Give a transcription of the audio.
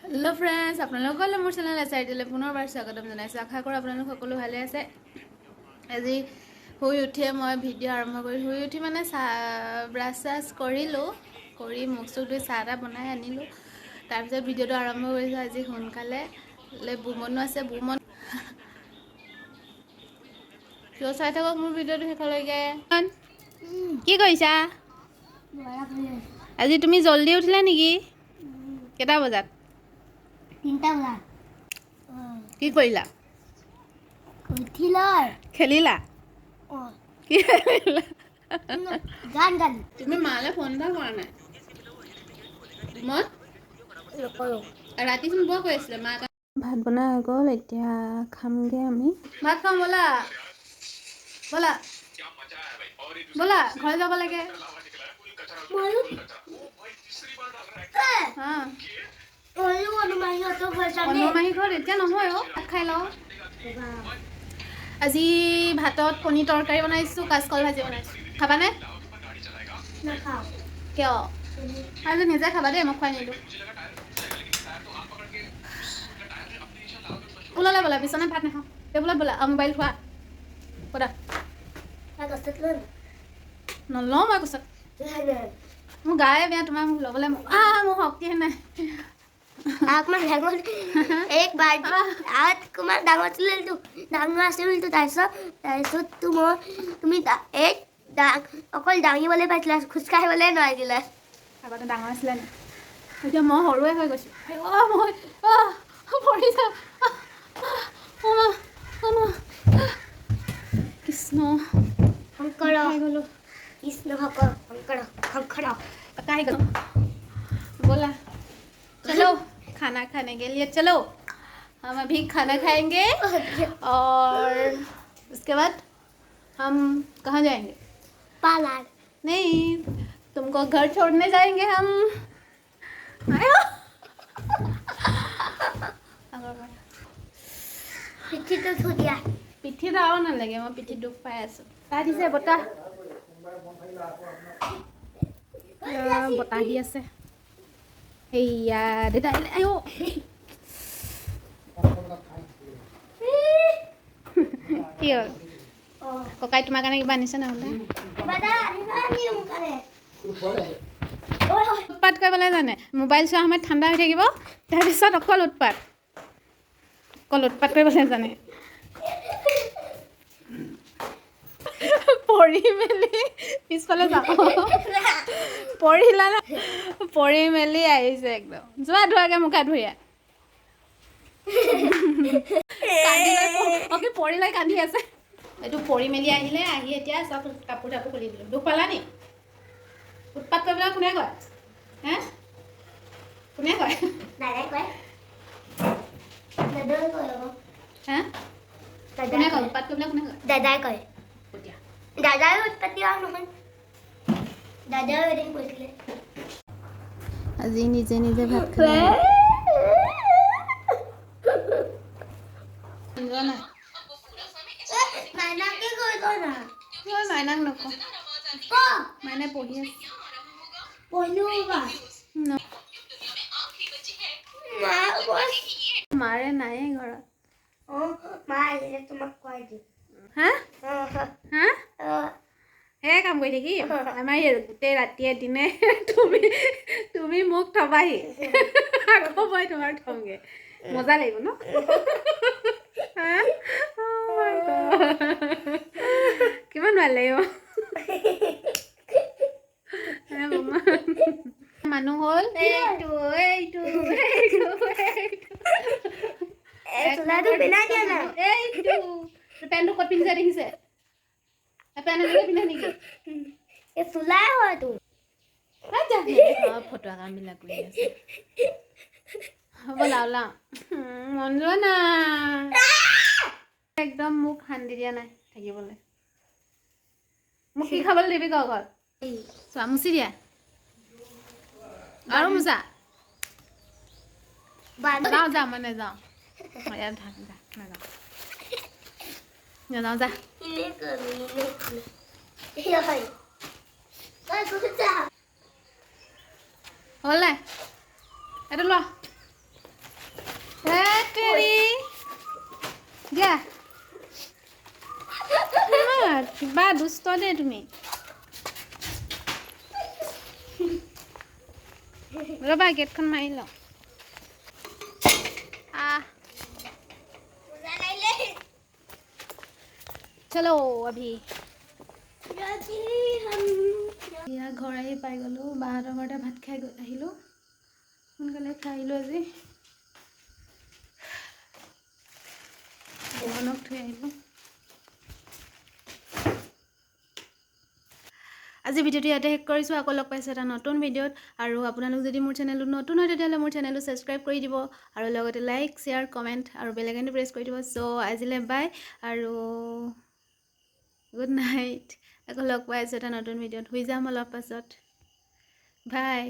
Hello' friends, আপোনালোকলৈ মোৰ channel S R টিলৈ পুনৰবাৰ স্বাগতম জনাইছোঁ। আশা কৰোঁ আপোনালোক সকলো ভালে আছে। আজি শুই উঠিয়ে মই ভিডিঅ' আৰম্ভ কৰি শুই উঠি মানে চাহ ব্ৰাছ চাছ কৰিলোঁ, কৰি মুখ চুখ ধুই চাহ এটা বনাই আনিলোঁ। তাৰপিছত ভিডিঅ'টো আৰম্ভ কৰিছোঁ। আজি সোনকালে বুমনো আছে, বুমন কিয় চাই থাকক মোৰ ভিডিঅ'টো শেষলৈকে। কি কৰিছা আজি? তুমি জল্দি উঠিলা নেকি? কেইটা বজাত? 3টা বজাত। কি কৰিলা? উঠিলৈ খেলিলা? কি খেলিলা? গান গান। তুমি মালে ফোন এটা কৰা নাই? মই নকৰোঁ। ৰাতিচোন বৰ কৈ আছিলে মা। ভাত বনাই হৈ গ'ল, এতিয়া খামগৈ আমি। ভাত খাম, ব'লা ব'লা ব'লা, ঘৰ যাব লাগে। ময়ো। হা। ময়ো অনুমাহীহঁতৰ ঘৰ যাম। অনুমাহী ঘৰত এতিয়া নহয় অ', ভাত খাই লওঁ। আজি ভাতত কণী তৰকাৰী বনাইছোঁ, কাচকল ভাজি বনাইছোঁ। খাবানে? নাখাওঁ। কিয়? আজি নিজে খাবা দেই, মই খুৱাই নিদিওঁ। ওলালে ব'লা, বিচনাত ভাত নাখাওঁ। টেবুলত ব'লা আৰু মোবাইল থোৱা ব'লা। গছত লৈ নলওঁ মই কোচত, মোৰ গায়ে বেয়া। তোমাৰ মোক ল'বলৈ মোৰ শক্তিহে নাই। অকণমান ডাঙৰ এক বাৰ অকণমান ডাঙৰ আছিলতো, ডাঙৰ আছিলতো। তাৰপিছততো মই তুমি এক অকল দাঙিবলৈ পাইছিলা, খোজকাঢ়িবলৈ নোৱাৰিলা। আগতে ডাঙৰ আছিলে নি? এতিয়া মই সৰুৱে হৈ গৈছোঁ। অ' মই পৰি যাম। কৃষ্ণ। শংকৰ। গ'লোঁ। কৃষ্ণ শংকৰ শংকৰ শংকৰ। पता ही बोला, चलो खाना खाने के लिए चलो। हम अभी खाना खाएंगे और उसके बाद हम कहाँ जाएंगे? पार्लर। नहीं, तुमको घर छोड़ने जाएंगे हम। आयो। পিঠিটো থৈ দিয়া। পিঠিত আৰু নালাগে, মই পিঠিত দুখ পাই আছোঁ। বতাহ দিছে, বতাহ, বতাহ দি আছে। এইয়া দেউতা আহিলে। আইঅ, কি হ'ল? ককাই তোমাৰ কাৰণে কিবা আনিছে নহ'লে? উৎপাত কৰিবলৈ জানে। মোবাইল চোৱা সময়ত ঠাণ্ডা হৈ থাকিব, তাৰপিছত অকল উৎপাত, অকল উৎপাত কৰিবলৈ জানে। পৰি মেলি পিছফালে যাওঁ, পৰিলা না? পৰি মেলি আহিছে একদম। যোৱা, ধোৱাগে মুখ হাত ধুই আহ। অ' কি পৰি লৈ কান্দি আছে এইটো। পৰি মেলি আহিলে, আহি এতিয়া চব কাপোৰ চাপোৰ খুলি দিলোঁ। দুখ পালা নি? উৎপাত কৰিবলৈ কোনে কয় হে? কোনে কয়? দাদাই কয়, দাদাই কয়। হা, কোনে কয় উৎপাত কৰিবলৈ? কোনে কয়? দাদাই কয়। দাদাই উৎপাত দিয়া নহয়, দাদাই এদিন কৈছিলে। আজি নিজে নিজে ভাত খালে। মাইনাকে কৈ না। মই মাইনাক নকওঁ, মাইনাই পঢ়ি আছে। মাৰে নায়ে ঘৰত। হা হা, সেয়াই কাম কৰি থাকি আমাৰ গোটেই ৰাতিয়ে দিনে। তুমি মোক থবাহি, আকৌ মই তোমাক থমগৈ। মজা লাগিব ন? কিমান ভাল লাগিব। মানুহ হ'ল এইটো এইটো এইটো এইটো। পেণ্টটো ক'ত পিন্ধিছে দেখিছে? পেণ্ট এনেকৈ পিন্ধে নেকি? চোলাই হয়তো। ফটোৱা কামবিলাক কৰি আছে। ব'লা ওলাওঁ। মন যোৱা নাই একদম, মোক শান্তি দিয়া নাই থাকিবলৈ। মোক কি খাবলৈ দিবি ক ঘৰত? চোৱা, মুচি দিয়া আৰু মোচা। যাওঁ যা, মই নাযাওঁ ইয়াত থাক, যা। নাযাওঁ নাযাওঁ যা। হ'ল নাই? এইটো লোৱা। তেৰি দিয়া। কিবা দুষ্ট দেই তুমি। ৰ'বা, গেটখন মাৰি লওঁ। আহ। পূজা লাগিলে। চলো अभी। যদি हम এয়া ঘৰ আহি পাই গ'লোঁ। বাহঁতৰ ঘৰতে ভাত খাই আহিলোঁ। সোনকালে খাই আহিলোঁ আজি। বোহনক থৈ আহিলোঁ। আজি ভিডিঅ'টো ইয়াতে শেষ কৰিছোঁ। আকৌ লগ পাইছোঁ এটা নতুন ভিডিঅ'ত। আৰু আপোনালোক যদি মোৰ চেনেলটো নতুন হয়, তেতিয়াহ'লে মোৰ চেনেলটো ছাবস্ক্ৰাইব কৰি দিব আৰু লগতে লাইক, শ্বেয়াৰ, কমেণ্ট আৰু বেল আইকনটো প্ৰেছ কৰি দিব। চ' আজিলৈ বাই আৰু গুড নাইট। আকৌ লগ পাই আছোঁ এটা নতুন ভিডিঅ'ত। শুই যাম অলপ পাছত। বাই।